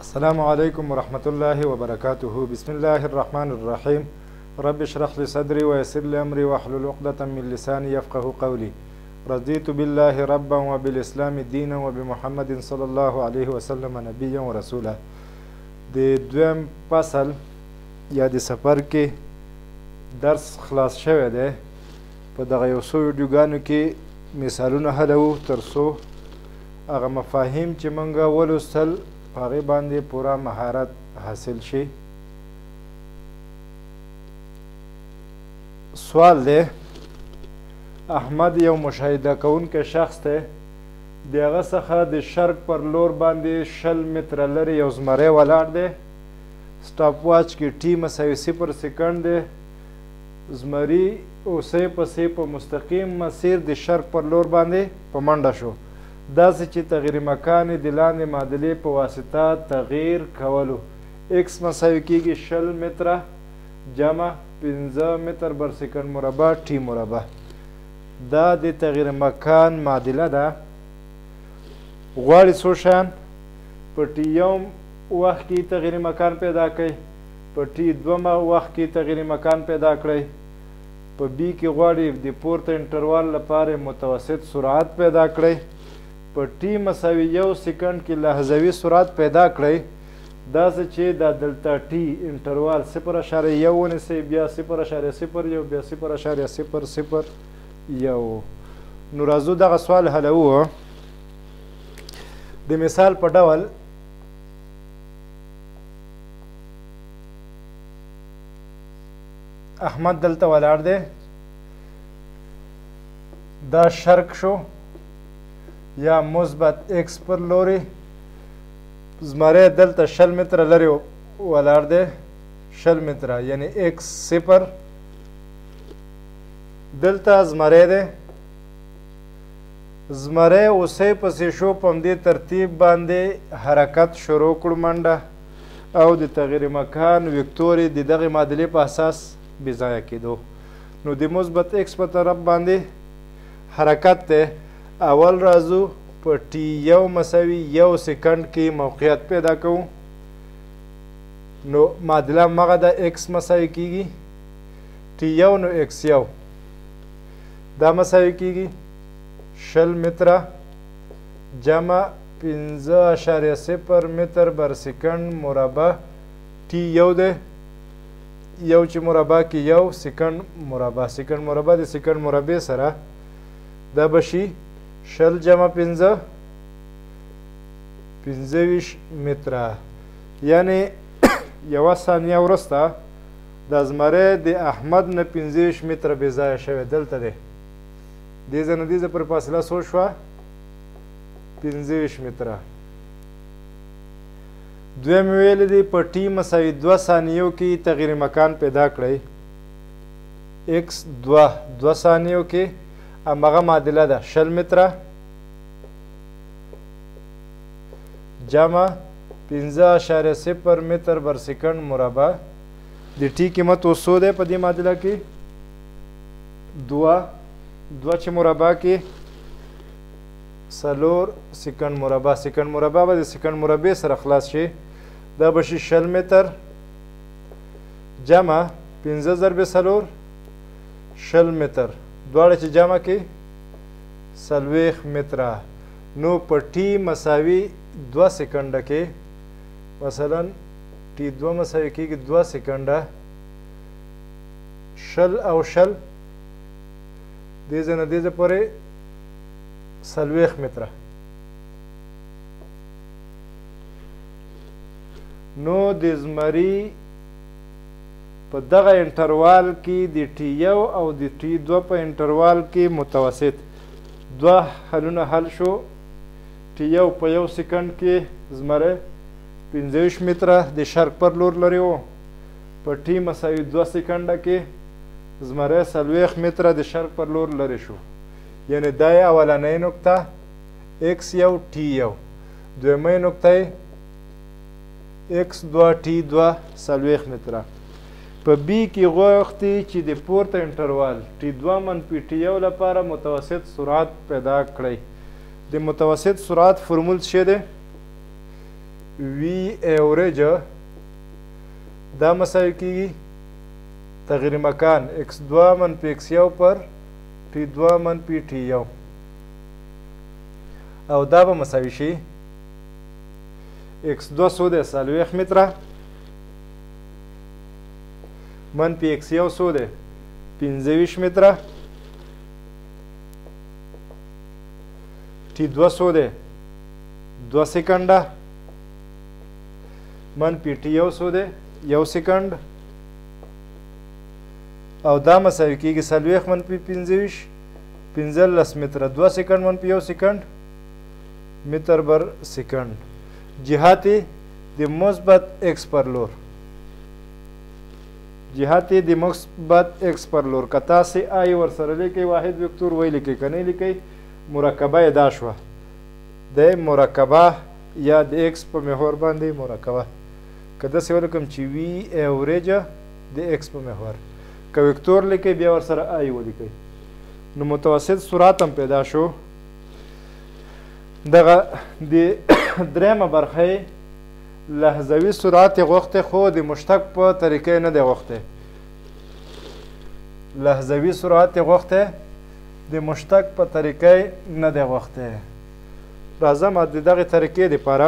السلام علیکم ورحمة الله وبرکاته. بسم الله الرحمن الرحیم. رب اشرح لي صدري ويسر لي امري واحلل عقدة من لساني يفقه قولي. رضيت بالله ربا وبالاسلام دينا وبمحمد صلى الله عليه وسلم نبيا ورسولا. د دویم فصل یا د سفر کې درس خلاص شوی دی. په دغه یو څو ویډیوګانو کې مثالونه حلوو تر څو هغه مفاهیم چې مونږ ولوستل په هغې باندې پوره مهارت حاصل شي. سوال دی، احمد یو مشاهده کوونکی شخص دی، د هغه څخه د شرق پر لور باندې 20 متره لرې یو زمری ولاړ دی. سټاپ واچ کې ټي مساوي 0 سیکنډ دی. زمری اوسې پسې په مستقیم مسیر د شرق پر لور باندې په منډه شو، داسې چې تغییر مکان یې د لاندې معادلې په واسطه تغییر کولو. ایکس مساوي کېږي 20 متره جمع 5 متر بر سیکنډ مربع ټي مربع. دا د تغییر مکان معادله ده. غواړي څو شیان په ټي یو وخت کې تغییر مکان پیدا کړئ، په ټي دوه وخت کې تغییر مکان پیدا کړئ، په بي کې غواړي د پورته انټروال لپاره متوسط سرعت پیدا کړئ، په ټي مساوي 1 سیکنډ کې لحظوي سرعت پیدا کړئ، داسې چې دا دلته ټي انټروال 0.1 ونیسئ، بیا 0.01، بیا 0.001. نو راځو دغه سوال حلوو. د مثال په ډول احمد دلته ولاړ دی، دا شرق شو یا مثبت ایکس پر لوري، زمری دلته 20 متره لرې ولاړ دی، 20 متره یعنی ایکس 0. دلته زمری دی، زمری اوسې پسې شو، په همدې ترتیب باندې حرکت شروع کړو منډه، او د تغییر مکان وکتور یې د دغې معادلې په اساس بې ځایه کېدو. نو د مثبت ایکس په طرف باندې حرکت دی. اول راځو په ټي یو مساوي 1 سیکنډ کې موقعیت پیدا کوو. نو معادله مغه ده، ایکس مساوي کېږي ټي یو، نو ایکس یو دا مساوي کېږي 20 متره جمع 5.0 متر بر سیکنډ مربع ټي یو دی، یو چې مربع کې 1 سیکنډ مربع، سیکنډ مربع د سیکنډ مربع سره دا به شي 20 جمع 5 25 متره. یعنی یوه ثانیه وروسته دا زمری د احمد نه 25 متره بې ځایه شوی دلته دی، دې ځای نه دې ځای پورې فاصله څو شوه؟ 25 متره. دویم ویلي دی په ټي مساوي 2 ثانیو کې تغییر مکان پیدا کړئ. ایکس 2 ثانیو کې همغه معادله ده، 20 متره جمع 5.0 متر بر سیکنډ مربع. د ټي قیمت اوس څو دی په دې معادله کې؟ 2 چې مربع کې 4 سیکنډ مربع، سیکنډ مربع به د سیکنډ مربع سره خلاص شي. دا به شي 20 متر جمع 5 ضرب 4 20 متر، دواړه چې جمع کې 40 متره. نو په ټي مساوي 2 سیکنډه کې، مثلا ټي 2 مساوي کېږي 2 سیکنډه، 20 او 20 دې ځای نه دې ځای پورې 40 متره. نو د زمري په دغه انټروال کې د ټي یو او د ټي 2 په انټروال کې متوسط 2 حلونه حل شو. ټي یو په 1 سیکنډ کې زمری 25 متره د شرق پر لور لرې و، په ټي مساوي 2 سیکنډه کې زمری 40 متره د شرق پر لور لرې شو. یعنی دا یې اولنۍ نقطه ایکس یو ټي یو، دویمۍ نقطه یې ایکس 2 ټي 2 40 متره. په بي کې غوښتي چې د پورته انټروال ټي 2 منفي ټي یو لپاره متوسط سرعت پیدا کړئ. د متوسط سرعت فرمول څه دی؟ وی ایوریج دا مساوي کیږي تغییر مکان ایکس دوه منفي ایکس یو پر ټي دوه منفي ټي یو، او دا به مساوي شي ایکس دوه څو دی؟ 40 متره منفي ایکس یو څو دی؟ 25 متره، ټي دوه څو دی؟ 2 سیکنډه منفي ټي یو څو دی؟ 1 سیکنډ، او دا مساوي کېږي 40 منفي 25 15 متره، 2 سیکنډ منفي 1 سیکنډ متر بر سیکنډ. جهت د مثبت ایکس پر لور، جهت د مثبت ایکس پر لور. که تاسې آی ورسره لیکئ واحد وکتور ویې لیکئ، که نه لیکئ مرکبه یې دا شوه، د مرکبه یا د ایکس په محور باندې مرکبه. که داسې ولیکم چې وی ایوریج د ایکس په محور، که وکتور لیکئ بیا ورسره آی ولیکئ، نو متوسط سرعت هم پیدا شو. دغه د درېیمه برخه یې لحظوي سرعت یې غوښتی، خو د مشتق په طریقې نه دی غوښتی. لحظوي سرعت یې غوښتی، د مشتق په طریقې نه دی غوښتی. راځم د دغې طریقې دپاره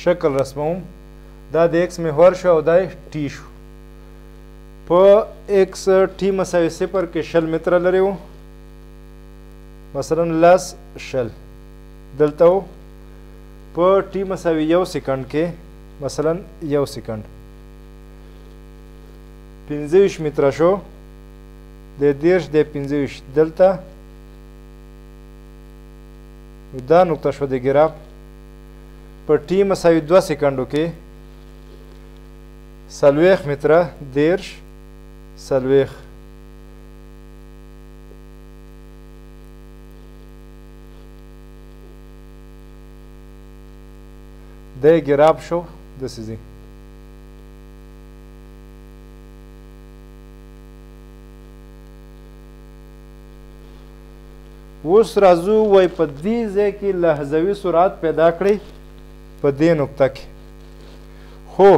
شکل رسموم. دا د ایکس محور شو او دا ټي شو. په ایکس ټي مساوي صفر کې 20 متره لرې و، مثلا لس 20 دلته و. په ټي مساوي 1 سیکنډ کې مثلا 1 سیکنډ 25 متره شو، د 30 د 25 دلته دا نقطه شوه د ګراف. په ټي مساوي 2 سیکنډو کې 40 متره، 30 40، دی ګراف شو داسې ځي. اوس راځو وایي په دې ځای کې لحظوي سرعت پیدا کړئ په دې نقطه کې، خو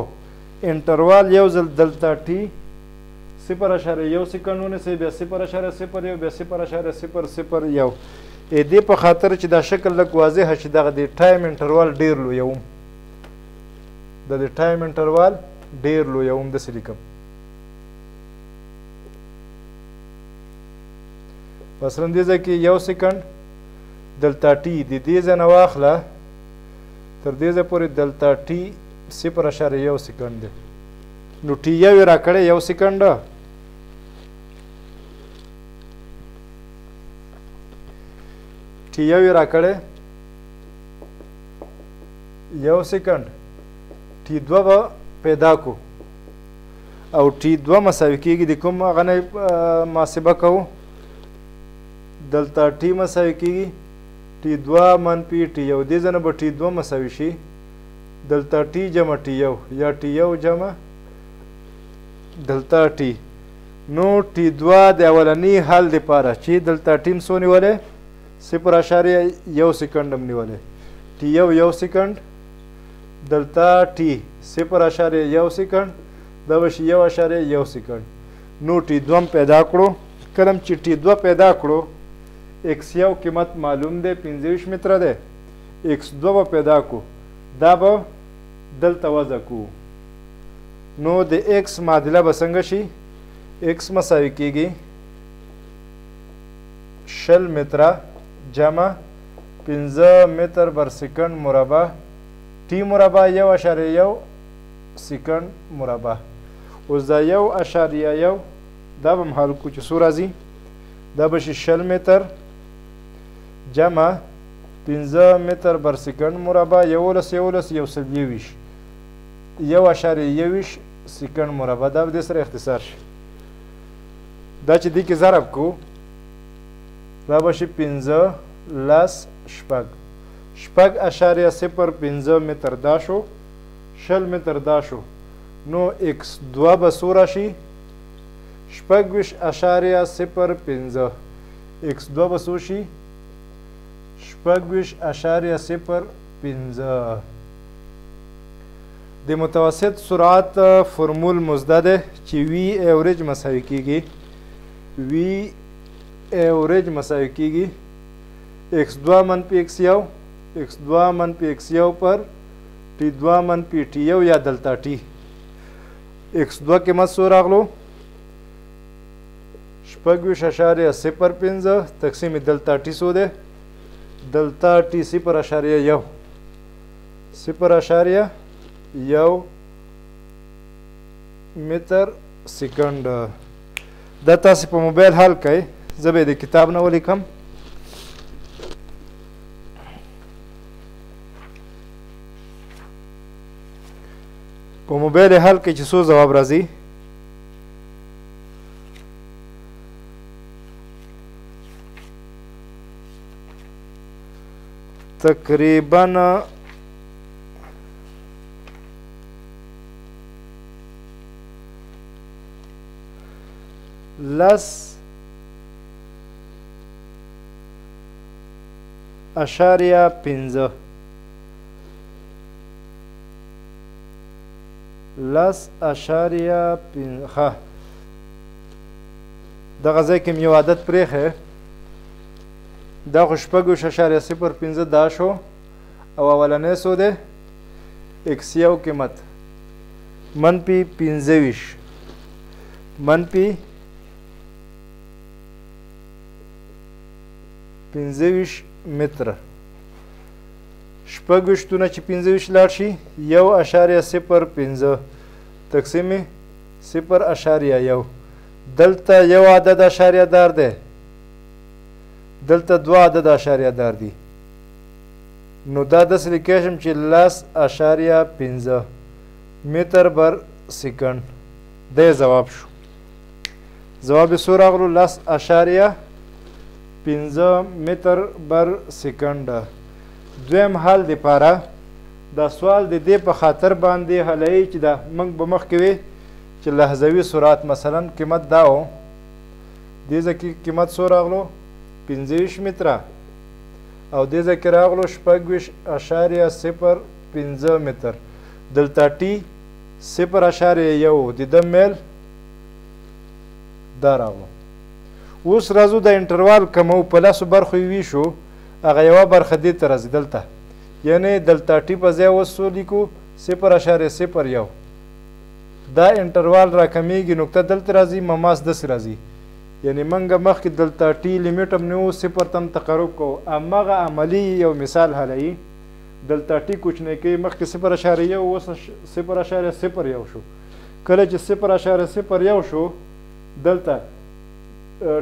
انټروال یو ځل دلته ټي 0.1 سیکنډ ونیسئ، بیا 0.01، بیا 0.001. دې په خاطر چې دا شکل لږ واضح شي، دغه د time interval ډېر لویوم، د دې time interval ډېر لویوم، داسې لیکم. مثلا دې ځای کې 1 سیکنډ دلته ټي د دې ځای نه واخله تر دې ځای پورې دلته ټي 0.1 سیکنډ دی، نو ټي یو یې راکړی 1 سیکنډ، ټي یو یې راکړی 1 سیکنډ، ټي دوه به پیدا کو، او ټي دوه مساوي کېږي د کوم هغه نه محاسبه کوو، دلته ټي مساوي کېږي ټي دوه منفي ټي یو، دې ځای نه به ټي دوه مساوي شي دلته ټي جمع ټي یو یا ټي یو جمع دلته ټي. نو ټي دوه د اولني حل دپاره چې دلته ټیم څو نیولی؟ 0.1 سیکنډ هم نیولی، ټي یو 1 سیکنډ، دلته ټي 0.1 سیکنډ، دا به شي 1.1 سیکنډ. نو ټي دوه هم پیدا کړو. کله چې ټي دوه پیدا کړو، ایکس یو قیمت معلوم دی 25 متره دی، ایکس دوه به پیدا کړو، دا به دلته وضع کړو. نو د ایکس معادله به څنګه شي؟ ایکس مساوي کېږي 20 متره جمع 5 متر بر سیکنډ مربع ټي مربع 1.1 سیکنډ مربع. اوس دا 1.1 دا به هم حل کړو چې څو راځي، دا به شي 20 متر جمع 5 متر بر سیکنډ مربع 11 11 121 1.21 سیکنډ مربع. دا به دې سره اختصار شي. دا چې دې کې ضرب کړو دا به شي 5 لس 6 6.05 متر دا شو، 20 متر دا شو. نو ایکس دوه به څو راشي؟ 26.05. ایکس دوه به څو شي؟ 26.05. پنځه. د متوسط سرعت فرمول مزده ده چې وی ایوریج مساوي کیږي، وی ایوریج مساوي کیږي ایکس دوه منفي ایکس یو، ایکس دوه منفي ایکس یو پر ټي دوه منفي ټي یو یا دلتا ټي. ایکس دوه قیمت څو راغلو؟ 26.05 تقسیم دلتا ټي څو دی؟ دلتا ټي 0.1، 0.1 متر سیکنډ. دا تاسې په موبایل حل کړئ، زه به یې د کتاب نه ولیکم. په موبایل یې حل کړئ چې څو ځواب راځي. تقریبا 10.5، 10.5. ښه، دغه ځای کې مې یو عدد پرېښی، دا خو 26.05 دا شو، او اولنی څو دی؟ ایکس یو قیمت منفي 25، منفي 25 متره. 26 چې 25 لاړ شي 1.05 تقسیم 0.1. دلته یو عدد اشاریه دار دی، دلته دوه عدد اشاریه دار دي، نو دا داسې لیکلی شم چې 10.5 متر بر سیکنډ. دی ځواب شو. ځواب یې څو راغلو؟ 10.5 متر بر سیکنډ. دویم حل دپاره دا سوال د دې په خاطر باندې حلوي چې دا موږ به مخکې وي چې لحظوي سرعت مثلا قیمت دا و، دې ځای کې قیمت څو راغلو؟ 25 متره، او دې ځای کې راغلو 26.05 متر. دلته ټي 0.1 د ده میل دا راغلو. اوس راځو د انټروال کمو، په لسو برخو یې ویشو، هغه یوه برخه دې ته راځي دلته، یعنې دلتا ټي په ځای اوس څو لیکو؟ 0.01. دا انټروال راکمیږي، نقطه دلته راځي، مماس داسې راځي. یعنې موږ مخکې دلتا ټي لیمیټ هم نه و، صفر ته هم تقرب کوو. هماغه عملي یو مثال حلوي. دلتا ټي کوچنی کوي، مخکې 0.1 اوس 0.01 شو. کله چې 0.01 شو، دلته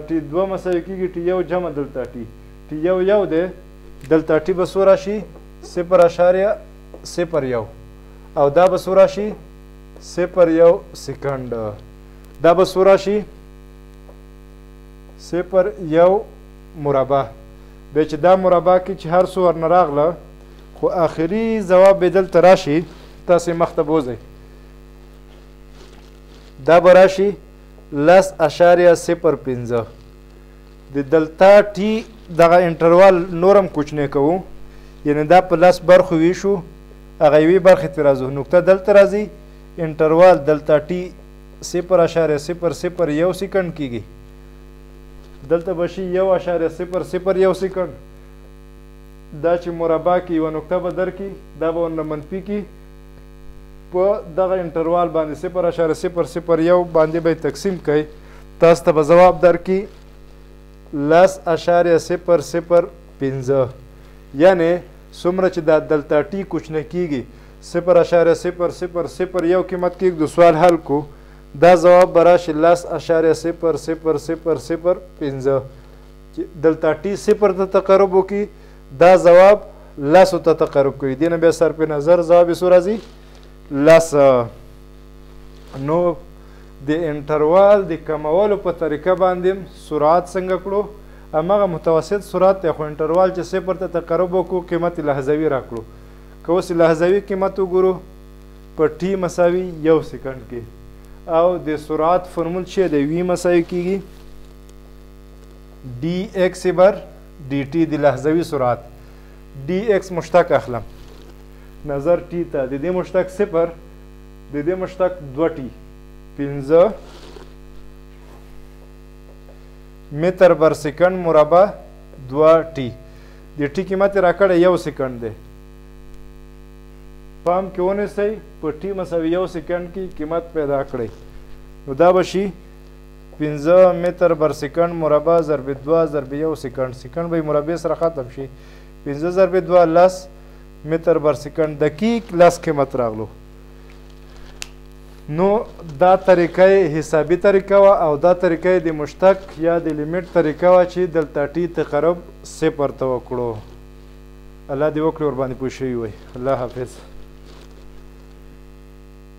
ټي دوه مساوي کېږي ټي یو جمع دلتا ټي، ټي یو یو دی، دلتا ټي به څو راشي؟ 0.01، او دا به څو راشي؟ 0.1 سیکنډ. دا به څو راشي؟ 0.1 مربع. بیا چې دا مربع کې چې هر څو ورنه راغله، خو آخري ځواب به دلته راشي، تاسې مخته بوځئ، دا به راشي 10.05. د دلتا ټي دغه انټروال نور هم کوچنی کوو، یعنې دا په لس برخو ویشو، هغه یوې برخې ته راځو، نقطه دلته راځي، انټروال دلتا ټي 0.001 سیکنډ کېږي، دلته به شي 1.001 سیکنډ. دا چې مربع کې یوه نقطه به درکړي، دا به ورنه منفي کړي، په دغه انټروال باندې 0.001 باندې به یې تقسیم کړئ، تاسو ته به ځواب درکړي 10.005. یعنې څومره چې دا دلتا ټي کوچنی کېږي، 0.0001 قیمت کېږدو، سوال حل کو، دا ځواب به راشي 10.00005. چې دلتا ټي صفر ته تقرب وکړي، دا ځواب لسو ته تقرب کوي، دې نه بیا صرف نظر ځواب یې څو راځي؟ 10. نو د انټروال د کمولو په طریقه باندې سرعت څنګه کړو؟ هماغه متوسط سرعت دی، خو انټروال چې صفر ته تقرب وکړو، قیمت یې لحظوي راکړو. که اوس لحظوي قیمت وګورو، په ټي مساوي 1 سیکنډ کې، او د سرعت فرمول چې دی وی مساوي کېږي ډي ایکس بر ډي ټي، د لحظوي سرعت. ډي ایکس مشتق اخلم، نظر ټي ته، د دې مشتق 0، د دې مشتق 2 ټي، 5 متر بر سیکنډ مربع 2 ټي. د ټي قیمت یې راکړی 1 سیکنډ دی. پام کې ونیسئ، په ټي مساوي 1 سیکنډ کې قیمت پیدا کړئ. نو دا به شي 5 متر بر سیکنډ مربع ضرب 2 ضرب 1 سیکنډ، سیکنډ به یې مربع سره ختم شي، 5 ضرب 2 10 متر بر سیکنډ، دقیق 10 قیمت راغلو. نو دا طریقه حسابي طریقه وه او دا طریقه د مشتق یا د لیمیټ طریقه وه چې دلته ټي تقرب 0 ته وکړو. الله دې وکړي ورباندې پوه شوي وئ. الله حافظ.